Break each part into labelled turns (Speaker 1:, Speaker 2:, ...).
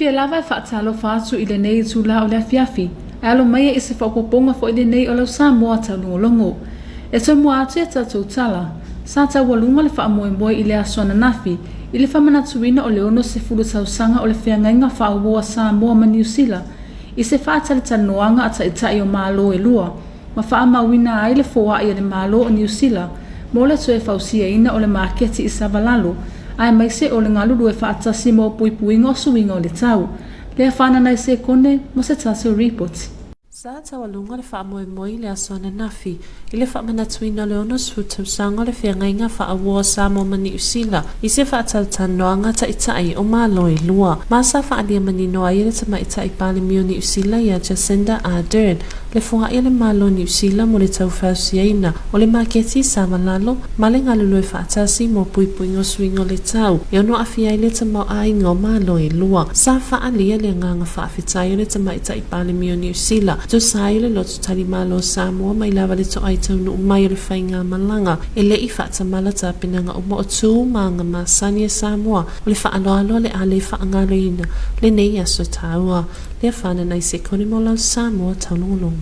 Speaker 1: Fiafia lava e faatalofa atu i lenei itula o le afiafi, ae alo maia i se faaopoopoga foi lenei o lau Samoa taulogologo. E tomua atu i a tatou tala, sa taualuga le faamoemoe i le aso ananafi i le faamanatuina o le 60 tausaga o le feagaiga faaauau a Samoa ma Niu Sila i se faatalatalanoaga a Taitai o Malo e lua ma faamauina ai le foai a le Malo o Niu Sila mo le toe fausiaina o le maketi i Savalalo aemaise o le galulue faatasi mo puipuiga o suiga o le tau. Lea fanana i sekone mo se tatou ripoti.
Speaker 2: Sa taualuga le faamoemoe i le aso ananafi i le faamanatuina o le 60 tausaga o le feagaiga faaauau a Samoa ma Niu Sila i se faatalatalanoaga taitai o Malo e lua. Ma sa faaalia manino ai e le Tamaitai Palemia o Niu Sila ia Jacinda Ardern le foai a le Malo o Niu Sila mo le taufausiaina o le maketi i Savalalo ma le galulue faatasi mo puipuiga o suiga o le tau e ono aafia ai le tamaoaiga o Malo e lua. Sa faaalia le agaga faafetai o le Tamaitai Palemia o Niu Sila, tusa ai o le loto talimalo o Samoa mai lava le toai taunuu mai o le faigamalaga e le i faatamala tapenaga uma o tu ma aga masani a Samoa o le faaaloalo o le a le faagaloina lenei aso taua. Lea fanana i sekone mo lau Samoa taulogologo.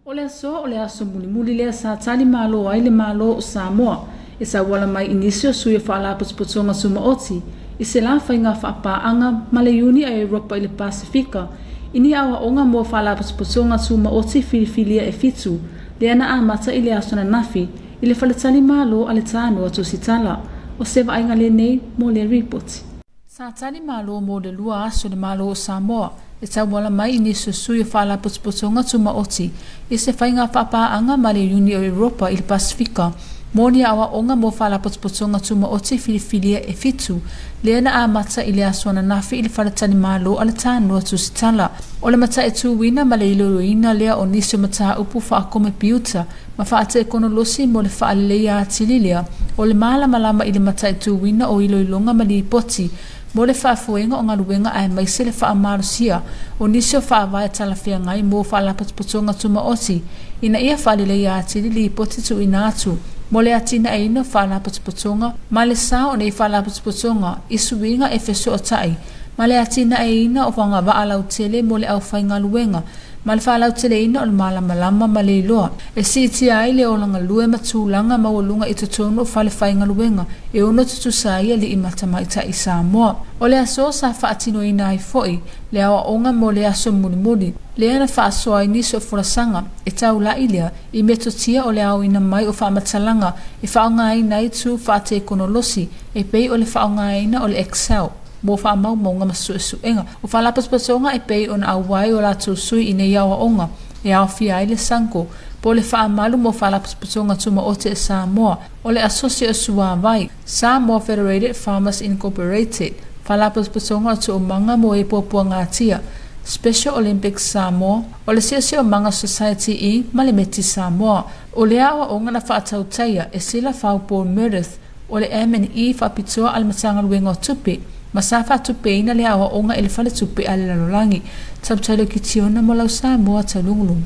Speaker 1: O le aso o le aso mulimuli lea sa tali malo ai le Malo o Samoa e tauala mai i nisi o sui o Faalapotopotoga Tumaoti i se la faiga faapaaga ma le Iuni a Europa i le Pasefika i ni aoaoga mo Faalapotopotoga Tumaoti filifilia e fitu lea na amata i le aso ananafi i le Faletali Malo a le Tānoa Tusitala. O se vaaiga lenei mo le ripoti. Sa tali malo mo le lua aso le Malo o Samoa e tauala mai i nisi o sui o Faalapotopotoga Tumaoti i se faiga faapaaga ma le Iuni o Europa i le Pasefika mo ni aoaoga mo Faalapotopotoga Tumaoti filifilia e fitu lea na amata i le aso ananafi i le Faletalimalo a le Tānoa Tusitala. O le mataituina ma le iloiloina lea o nisi o mataupu faakomepiuta ma faatekonolosi mo le faaleleia atili lea o le malamalama i le mataituina o iloiloga ma lipoti mo le faafoega o galuega aemaise le faamalosia o nisi o faavae talafeagai mo faalapotopotoga tumaoti ina ia faaleleia atili lipoti tuuina atu mo le atinaeina o faalapotopotoga ma le sao o nei faalapotopotoga i suiga e fesootai ma le atinaeina o agavaa lautele mo le aufaigaluega ma le faalauteleina o le malamalama ma le iloa e siitia ai le ola galue ma tulaga maualuga i totonu o fale faigaluega e ono tutusa ai alii ma tamaitai i Samoa. O le aso sa faatinoina ai foi le aoaoga mo le aso mulimuli lea na faasoa ai nisi o folasaga e taula'i lea i metotia o le aoina mai o faamatalaga e faaaogaina ai tu faatekonolosi e pei o le faaaogaina o le Excel mo faamaumauga ma suesuega o faalapotopotoga e pei ona auai o latou sui i nei aoaoga e aofia ai le SANCO po o le Faamalu mo Faalapotopotoga Tumaoti a Samoa, o le Asosi o Suavai, Samoa Federated Farmers Incorporated, Faalapotopotoga o Toomaga mo e Puapuagatia, Special Olympics Samoa, o le Siosiomaga Society i ma le Meti Samoa. O le aoaoga na faatautaia e Sila Fau Paul Meredith, o le M&E faapitoa a le Matagaluega o Tupe, ma sa faatupeina le aoaoga i le Faletupe a le Lalolagi. Tautalo Kitiona mo lau Samoa taulugulugu.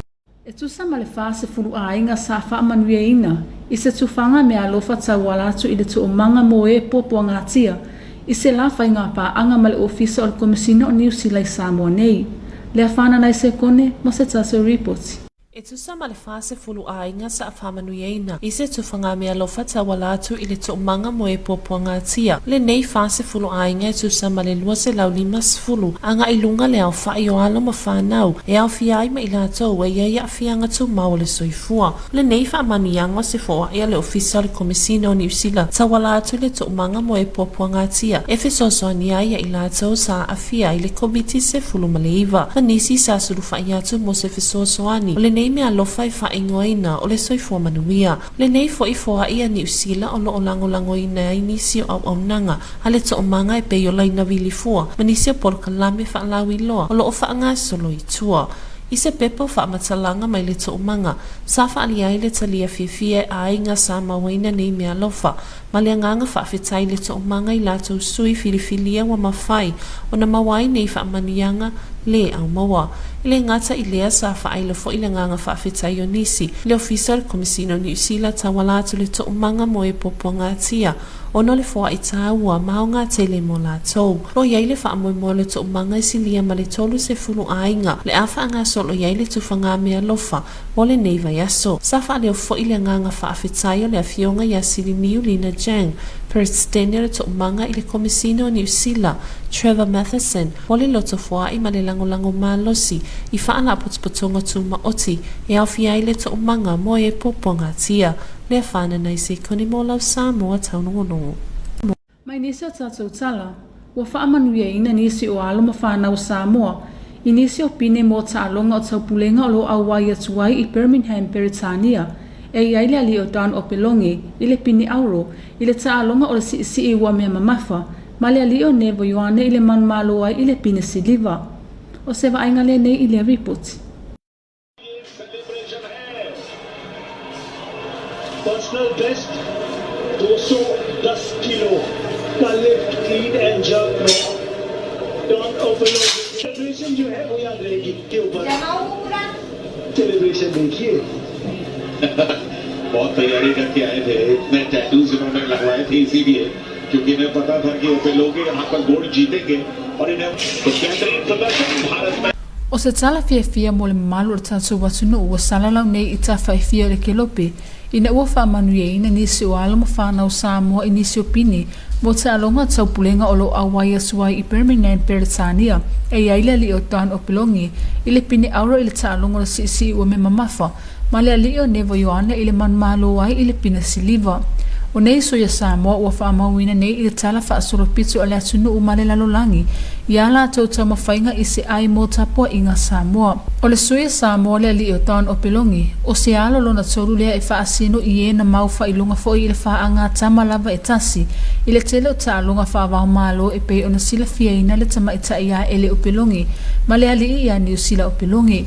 Speaker 1: E tusa ma le 40 aiga sa faamanuiaina i se tufaga meaalofa tauala atu i le toomaga mo e puapuagatia i se la faigapaaga ma le Ofisa o le Komesina o Niu Sila i Samoa nei. Lea fanana i sekone mo se tasi o ripoti.
Speaker 2: E tusa ma le 40 aiga sa faamanuiaina i se tufaga mealofa tauala atu i le toomaga mo e puapuagatia. O lenei 40 aiga e tusa ma le 250 agai i luga le aofai o alo ma fanau e aofia ai ma i latou e i ai aafiaga tumau o le soifua. O lenei faamanuiaga o se foai a le Ofisa o le Komesina o Niu Sila tauala atu i le toomaga mo e puapuagatia e fesoasoani ai ia i latou sa aafia i le Koviti-19 ma nisi sa sulufai atu mo se fesoasoani o lenei meaalofa e faaigoaina o le soifua manuia. O lenei foi foai a Niu Sila o lo o lagolagoina ai nisi o auaunaga a le toomaga e pei o laina vilifua ma nisi o polokalame faalauiloa o lo o faagasolo i tua. I se pepa o faamatalaga mai le toomaga, sa faaalia ai le talia fiafia e aiga sa mauaina nei meaalofa ma le agaga faafetai i le toomaga i latou sui filifilia ua mafai ona maua ai nei faamanuiaga le aumaua. E le gata i lea, sa faailo foi le agaga faafetai o nisi i le Ofisa o le Komesina o Niu Sila tauala atu i le toomaga mo e puapuagatia ona o le foai taua ma aoga tele mo latou. O lo o i ai le faamoemoe o le toomaga e silia ma le 30 aiga le a faagasolo i ai le tufaga meaalofa mo lenei vaiaso. Sa faaleo foi le agaga faafetai o le Afioga ia Siliniu Lina Jang, Peresetene o le Toomaga i le Komesina o Niu Sila, Trevor Matheson, mo le loto foai ma le lagolago malosi i faalapotopotoga tumaoti e aofia ai le toomaga mo e puapuagatia. Lea whananai se koni mo lau Samoa taunogonogo.
Speaker 1: Mai nisi o tatou tala, ua faamanuiaina nisi o alo ma fanau o Samoa i nisi o pine mo taaloga o taupulega o lo o auai atu ai i Birmingham, Peretania, e i ai le alii o Don Opeloge i le pine auro i le taaloga o le siisii ua mea mamafa ma le alii o Nevo Ioane i le manumalo ai i le pine siliva. O se vaaiga lenei i lea ripoti.
Speaker 3: Personal best 210 kilo का lift clean and jerk में don ओपनो celebration जो है वो याद रहेगी के ऊपर सेलिब्रेशन देखिए
Speaker 4: बहुत तैयारी करके आए थे, इतने टैटूज इन्होंने लगवाए थे इसीलिए क्योंकि इन्हें पता था कि ओपेलोगे यहाँ पर गोल्ड जीतेंगे और इन्हें तो बेहतरीन प्रदर्शन भारत में।
Speaker 1: O se tala fiafia mo le mamalu o le tatou atunuu ua salalau nei i tafa e fia o le kelope ina ua faamanuiaina nisi o alo ma fanau Samoa i nisi o pine mo taaloga o taupulega o lo o auai atu ai i Birmingham, Peretania e i ai le alii o Don Opeloge i le pine auro i le taaloga o le siisii ua mea mamafa ma le alii o Nevo Ioane i le manumalo ai i le pine siliva. O nei sui a Samoa ua faamauina nei i le tala faasolopito a le atunuu ma le lalolagi i a latou taumafaiga i se ai mo tapuaiga Samoa. O le sui a Samoa le alii o Don Opeloge, o se alo lona tolu lea e faasino i e na mau faailoga foi i le faagatama lava e tasi i le tele o taaloga faavaomalo e pei ona silafiaina le tamaitai ia Ele Opeloge ma le alii ia Niusila Opeloge.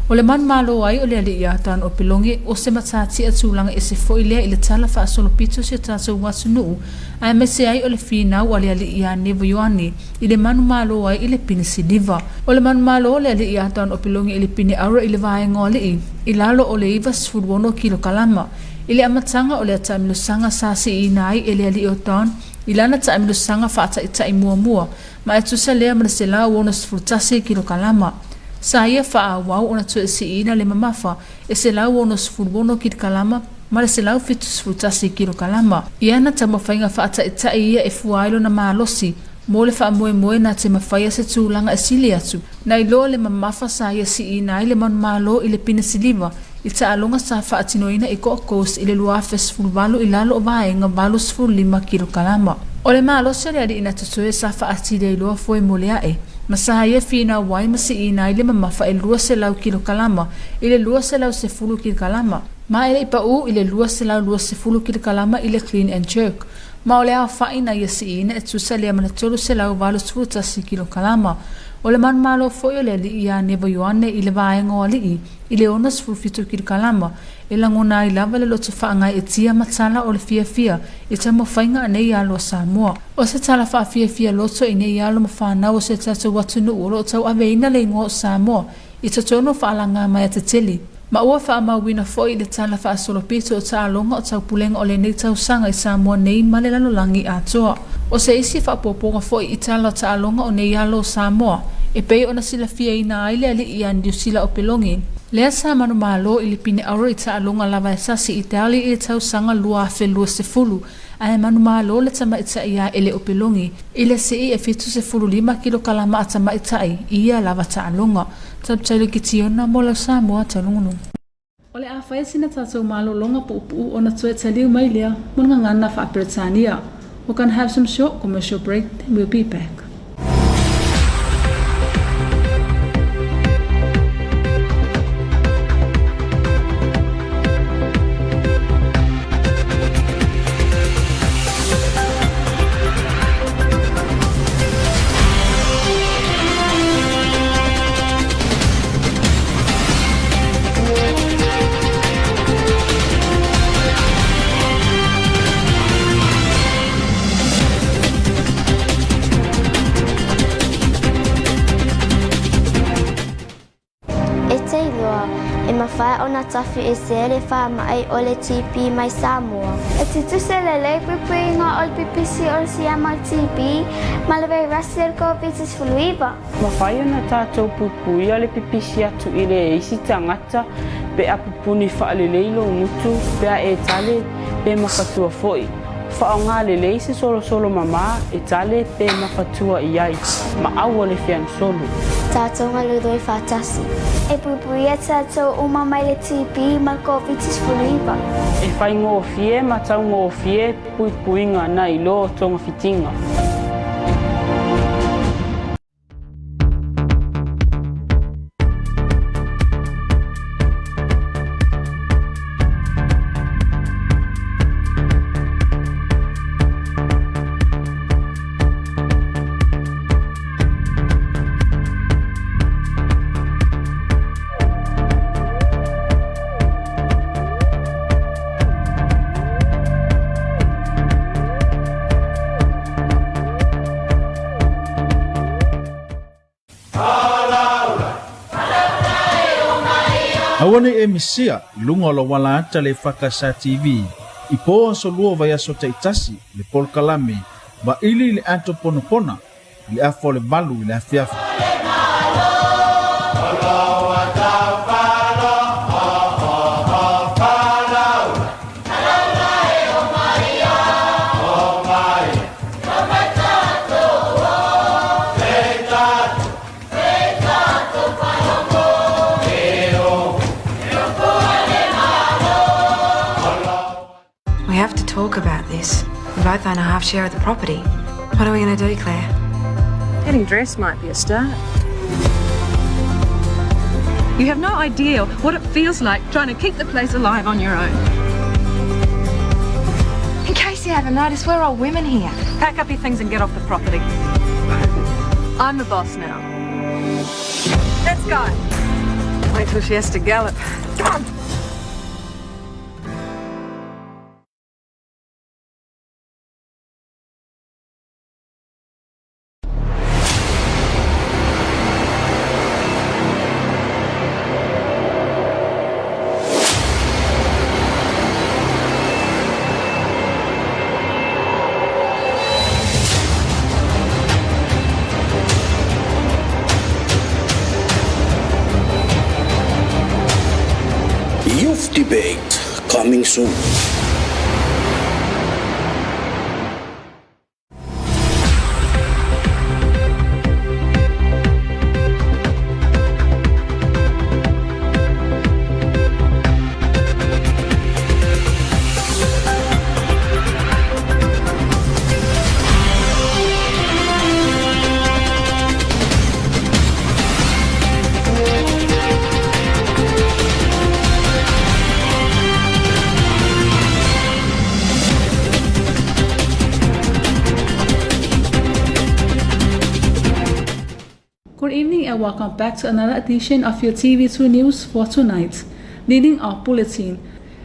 Speaker 1: O le manumalo ai o le alii ia Don Opeloge, o se matatia tulaga ese foi lea i le tala faasolopito o si o tatou atunuu, aemaise ai o le finau a le alii ia Nevo Ioane i le manumalo ai i le pine siliva. O le manumalo o le alii ia Don Opeloge i le pine aura i le vaega o alii i lalo o le 96 kilokalama i le amataga o le taamilosaga sa siiina ai e le alii o Don i lana taamilosaga faataitai muamua ma e tusa lea ma le 161 kilokalama. Sa ia faaauau ona toe siiina le mamafa e 166 kilokalama ma le 171 kilokalama. I ana taumafaiga faataitai ia e fua ai lona malosi mo le faamoemoe na te mafaia se tulaga e sili atu nai loa le mamafa sa ia siiina ai le manumalo i le pine siliva i taaloga sa faatinoina i Gold Coast i le 2018 i lalo o vaega 85 kilokalama. O le malosi o le alii na totoe sa faatili ai loa foe mo le ae, ma sa ia finau ai ma siiina ai le mamafa e 200 kilokalama i le 210 kilokalama, ma e le i paū i le 220 kilokalama i le clean and jerk, ma o le aofai na ia siiina e tusa lea ma le 381 kilokalama. O le manumalo foi o le alii ia Nevo Ioane i le vaega o alii i le 67 kilokalama, e lagona ai lava le loto faagaeetia ma tala o le fiafia i taumafaiga a nei alo a Samoa. O se tala faafiafia loto i nei alo ma fanau o se tatou atunuu o lo o tauaveina le igoa o Samoa i totonu o faalaga mai a tetele, ma ua faamauina foi i le tala faasolopito o taaloga o taupulega o lenei tausaga i Samoa nei ma le lalolagi atoa. O se isi faaopoopoga foi i tala o taaloga o nei alo o Samoa e pei ona silafiaina ai le alii ia Niusila Opeloge, lea sa manumalo i le pine auro i taaloga lava e tasi i Delhi i le tausaga 2020, ae manumalo le tamaitai ia Ele Opeloge i le sii e 75 kilokalama a tamaitai i ia lava taaloga. Tautailo Kitiona mo lau Samoa taulogologo. O le a fai sina tatou malologa puupuu ona toe taliu mai lea mo le gagana faa-Peretania. We're gonna have some short commercial break, then we'll be back.
Speaker 5: Toafiesea le faamai o le TB mai Samoa. E tutusa lelei puipuiga o le pipisi o le siama o le TB ma le vairasi o le Koviti-19.
Speaker 6: Mafai ona tatou puipuia le pipisi atu i le isi tagata pe a pupuni faalelei lou gutu pe a e tale pe mafatua foi. Faaaoga lelei se solosolo mamā e tale pe mafatua i ai, ma aua le feanosolo.
Speaker 5: Tatou galulue faatasi. E puipuia tatou uma mai le TB ma le Koviti-19.
Speaker 6: E faigofie ma taugofie puipuiga nai lo togafitiga.
Speaker 7: Aua ne i e misia i luga o lou ala ata le EFKS TV i po aso lua o vaiaso taitasi le polokalame Vaili i le Ato Ponapona i le afa o le 8 i le afiafi.
Speaker 8: We have to talk about this. We both own a half share of the property. What are we going to do, Claire?
Speaker 9: Getting dressed might be a start. You have no idea what it feels like trying to keep the place alive on your own.
Speaker 8: In case you haven't noticed, we're all women here.
Speaker 9: Pack up your things and get off the property. I'm the boss now. Let's go. Wait till she has to gallop. Come on.
Speaker 10: Youth Debate coming soon.
Speaker 1: Good evening and welcome back to another edition of your TV2 News for tonight. Leading our bulletin,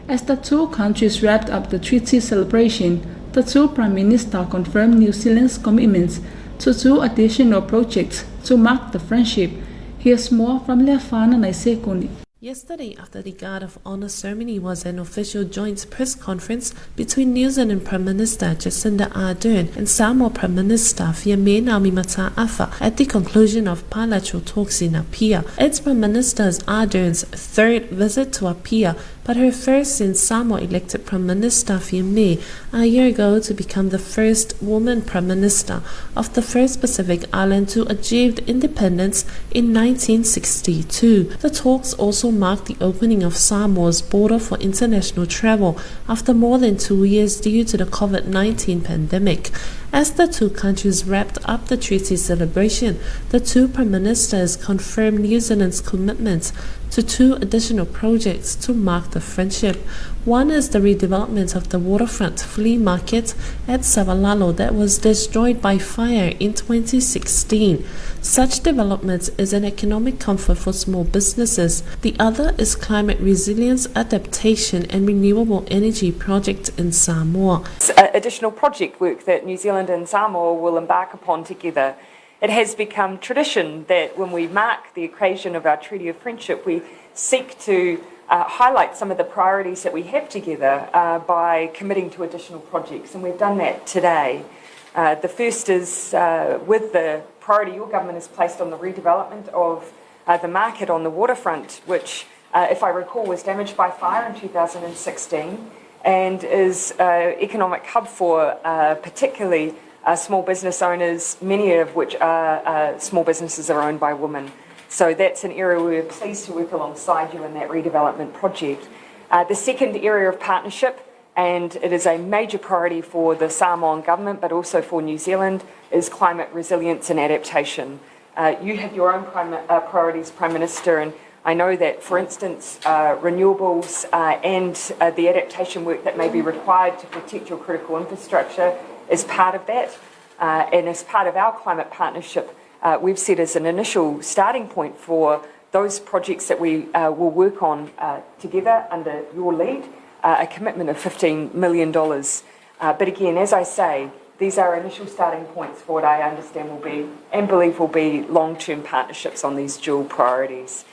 Speaker 1: as the two countries wrapped up the treaty celebration, the two prime ministers confirmed New Zealand's commitments to two additional projects to mark the friendship. Here's more from Leafana Naisekoni.
Speaker 2: Yesterday, after the Guard of Honor ceremony was an official joint press conference between New Zealand Prime Minister Jacinda Ardern and Samoa Prime Minister Fiame Naomi Mata'afa at the conclusion of bilateral talks in Apia. It's Prime Minister Ardern's third visit to Apia, but her first since Samoa elected Prime Minister Fiame a year ago to become the first woman Prime Minister of the first Pacific island to achieve independence in 1962. The talks also marked the opening of Samoa's border for international travel after more than 2 years due to the COVID-19 pandemic. As the two countries wrapped up the treaty celebration, the two prime ministers confirmed New Zealand's commitment to two additional projects to mark the friendship. One is the redevelopment of the waterfront flea market at Savalalo that was destroyed by fire in 2016. Such development is an economic comfort for small businesses. The other is climate resilience, adaptation and renewable energy project in Samoa.
Speaker 11: Additional project work that New Zealand and Samoa will embark upon together. It has become tradition that when we mark the occasion of our Treaty of Friendship, we seek to highlight some of the priorities that we have together by committing to additional projects, and we've done that today. The first is with the priority your government has placed on the redevelopment of the market on the waterfront, which, if I recall, was damaged by fire in 2016 and is an economic hub for particularly small business owners, many of which are small businesses are owned by women. So that's an area we're pleased to work alongside you in that redevelopment project. The second area of partnership, and it is a major priority for the Samoan government, but also for New Zealand, is climate resilience and adaptation. You have your own priorities, Prime Minister, and I know that, for instance, renewables and the adaptation work that may be required to protect your critical infrastructure is part of that. And as part of our climate partnership, we've set as an initial starting point for those projects that we will work on together under your lead, a commitment of $15 million. But again, as I say, these are initial starting points for what I understand will be and believe will be long-term partnerships on these dual priorities.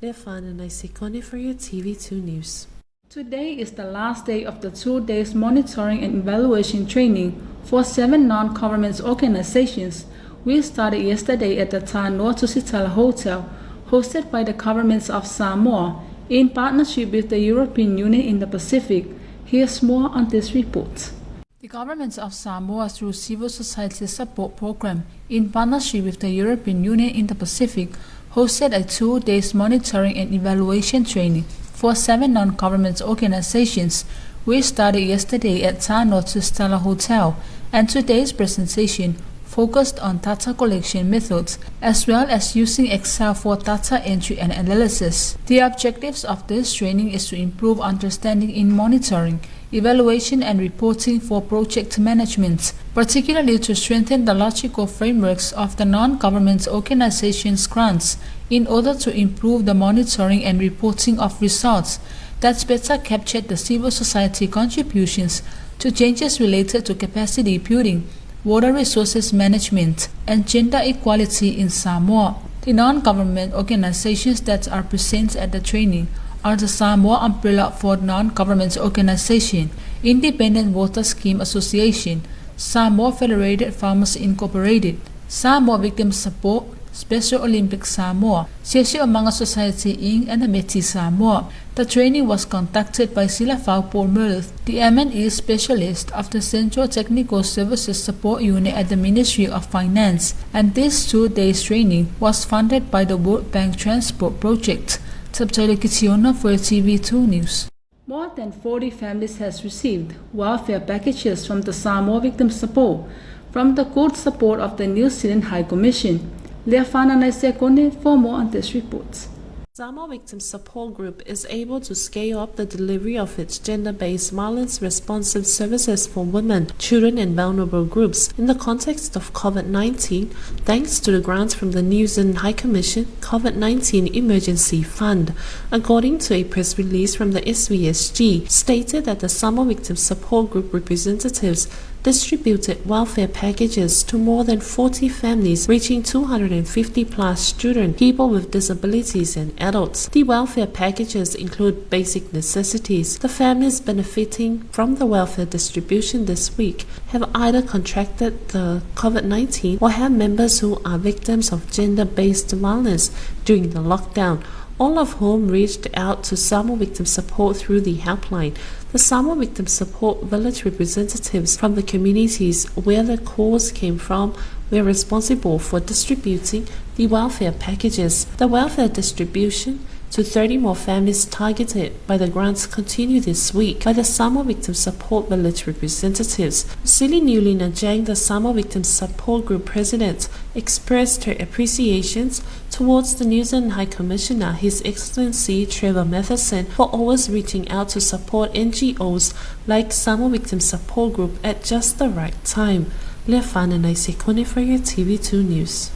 Speaker 2: Leafana Naisekone for your TV2 News.
Speaker 1: Today is the last day of the 2 days monitoring and evaluation training for seven non-government organizations. We started yesterday at the Tanoa Tusitala Hotel, hosted by the governments of Samoa in partnership with the European Union in the Pacific. Here's more on this report. The government of Samoa, through Civil Society Support Program in partnership with the European Union in the Pacific, hosted a 2 days monitoring and evaluation training for seven non-government organizations, which started yesterday at Tanoa Tusitala Hotel, and today's presentation focused on data collection methods as well as using Excel for data entry and analysis. The objectives of this training is to improve understanding in monitoring, evaluation and reporting for project management, particularly to strengthen the logical frameworks of the non-government organizations grants in order to improve the monitoring and reporting of results that better capture the civil society contributions to changes related to capacity building, water resources management, and gender equality in Samoa. The non-government organizations that are present at the training are the Samoa Umbrella for Non-Government Organization, Independent Water Scheme Association, Samoa Federated Farmers Incorporated, Samoa Victim Support, Special Olympics Samoa, Siosiomaga Society Inc., and the Métis Samoa. The training was conducted by Silafau Paul Merlith, the M&E specialist of the Central Technical Services Support Unit at the Ministry of Finance, and this 2 days training was funded by the World Bank Transport Project. Tabtali Kitiona for TV2 News. More than 40 families has received welfare packages from the Samoa Victim Support from the good support of the New Zealand High Commission. Leafana Naisekone for more on this report.
Speaker 2: Samoa Victim Support Group is able to scale up the delivery of its gender-based violence responsive services for women, children and vulnerable groups in the context of COVID-19, thanks to the grants from the New Zealand High Commission COVID-19 Emergency Fund. According to a press release from the SVSG, stated that the Samoa Victim Support Group representatives distributed welfare packages to more than 40 families, reaching 250 plus children, people with disabilities, and adults. The welfare packages include basic necessities. The families benefiting from the welfare distribution this week have either contracted the COVID 19 or have members who are victims of gender based violence during the lockdown, all of whom reached out to Samoa Victim Support through the helpline. The Samoa Victim Support village representatives from the communities where the calls came from were responsible for distributing the welfare packages. The welfare distribution to 30 more families targeted by the grants continue this week by the Samoa Victim Support Village representatives. Silly Newlina Jang, the Samoa Victim Support Group president, expressed her appreciations towards the New Zealand High Commissioner, His Excellency Trevor Matheson, for always reaching out to support NGOs like Samoa Victim Support Group at just the right time. Lefana Naisekone for your TV2 News.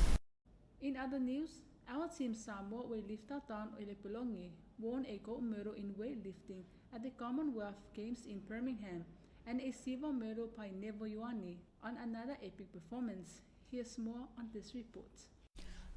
Speaker 1: In other news, our team Samoa weightlifter Don Oilepologi won a gold medal in weightlifting at the Commonwealth Games in Birmingham and a silver medal by Nevo Ioane on another epic performance. Here's more on this report.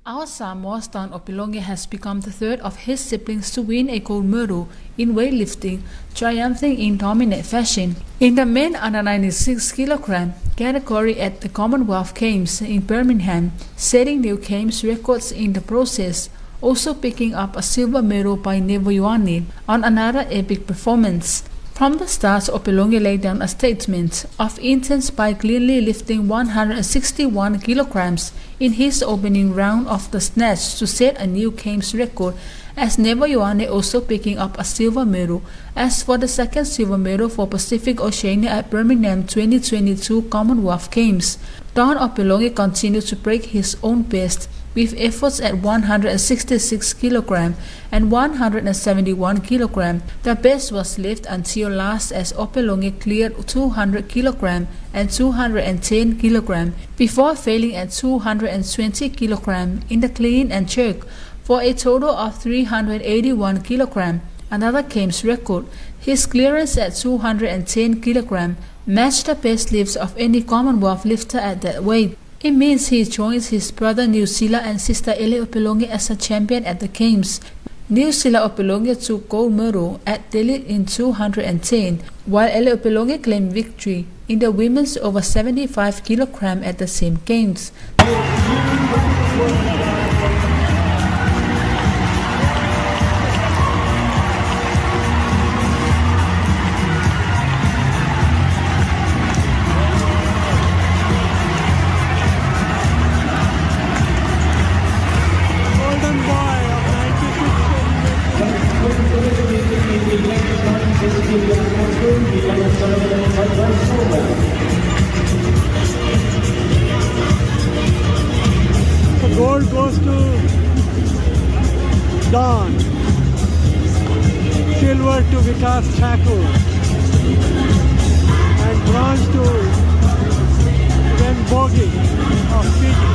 Speaker 1: Our Samoa's Don Opeloge has become the third of his siblings to win a gold medal in weightlifting, triumphing in dominant fashion. In the men under 96 kilogram category at the Commonwealth Games in Birmingham, setting new Games records in the process, also picking up a silver medal by Nevo Ioane on another epic performance. From the start, Opeloge laid down a statement of intent by cleanly lifting 161 kilograms in his opening round of the snatch to set a new Games record, as Nevo Ioane also picking up a silver medal. As for the second silver medal for Pacific Oceania at Birmingham 2022 Commonwealth Games, Don Opeloge continued to break his own best with efforts at 166 kg and 171 kg. The best was left until last as Opeloge cleared 200 kg and 210 kg before failing at 220 kg in the clean and jerk for a total of 381 kg, another Games record. His clearance at 210 kg matched the best lifts of any Commonwealth lifter at that weight. It means he joins his brother Niusila and sister Ele Opeloge as a champion at the Games. Niusila Opeloge took gold medal at Delhi in 210, while Ele Opeloge claimed victory in the women's over 75 kg at the same Games.
Speaker 3: Golden boy of 96. The gold goes to Don, silver to Vikas Thakur, and bronze to Ren Bogi of Fiji.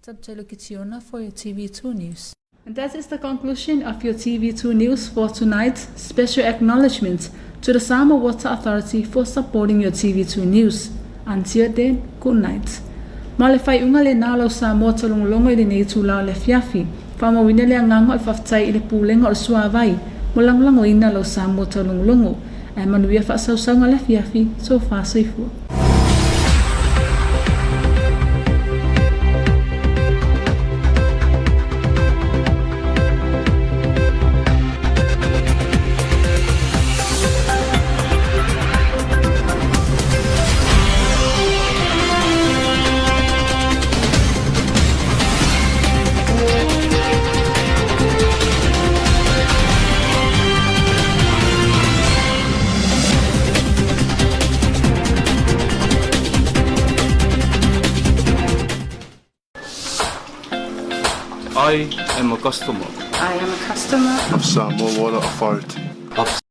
Speaker 1: Tabjalo Kichiona for your TV2 News. And that is the conclusion of your TV2 News for tonight. Special acknowledgement to the Samoa Water Authority for supporting your TV2 News. Until then, good night. Ma le faaiuga lenā o lau Samoa taulogologo i lenei itulā o le afiafi. Faamauina le agaga o le faafetai i le Pulega o le Suavai mo lagolagoina lau Samoa taulogologo. Ae manuia faasausauga le afiafi, sofa soifua.
Speaker 12: I am a customer
Speaker 9: I am a customer
Speaker 13: of Samoa Water Authority.
Speaker 12: of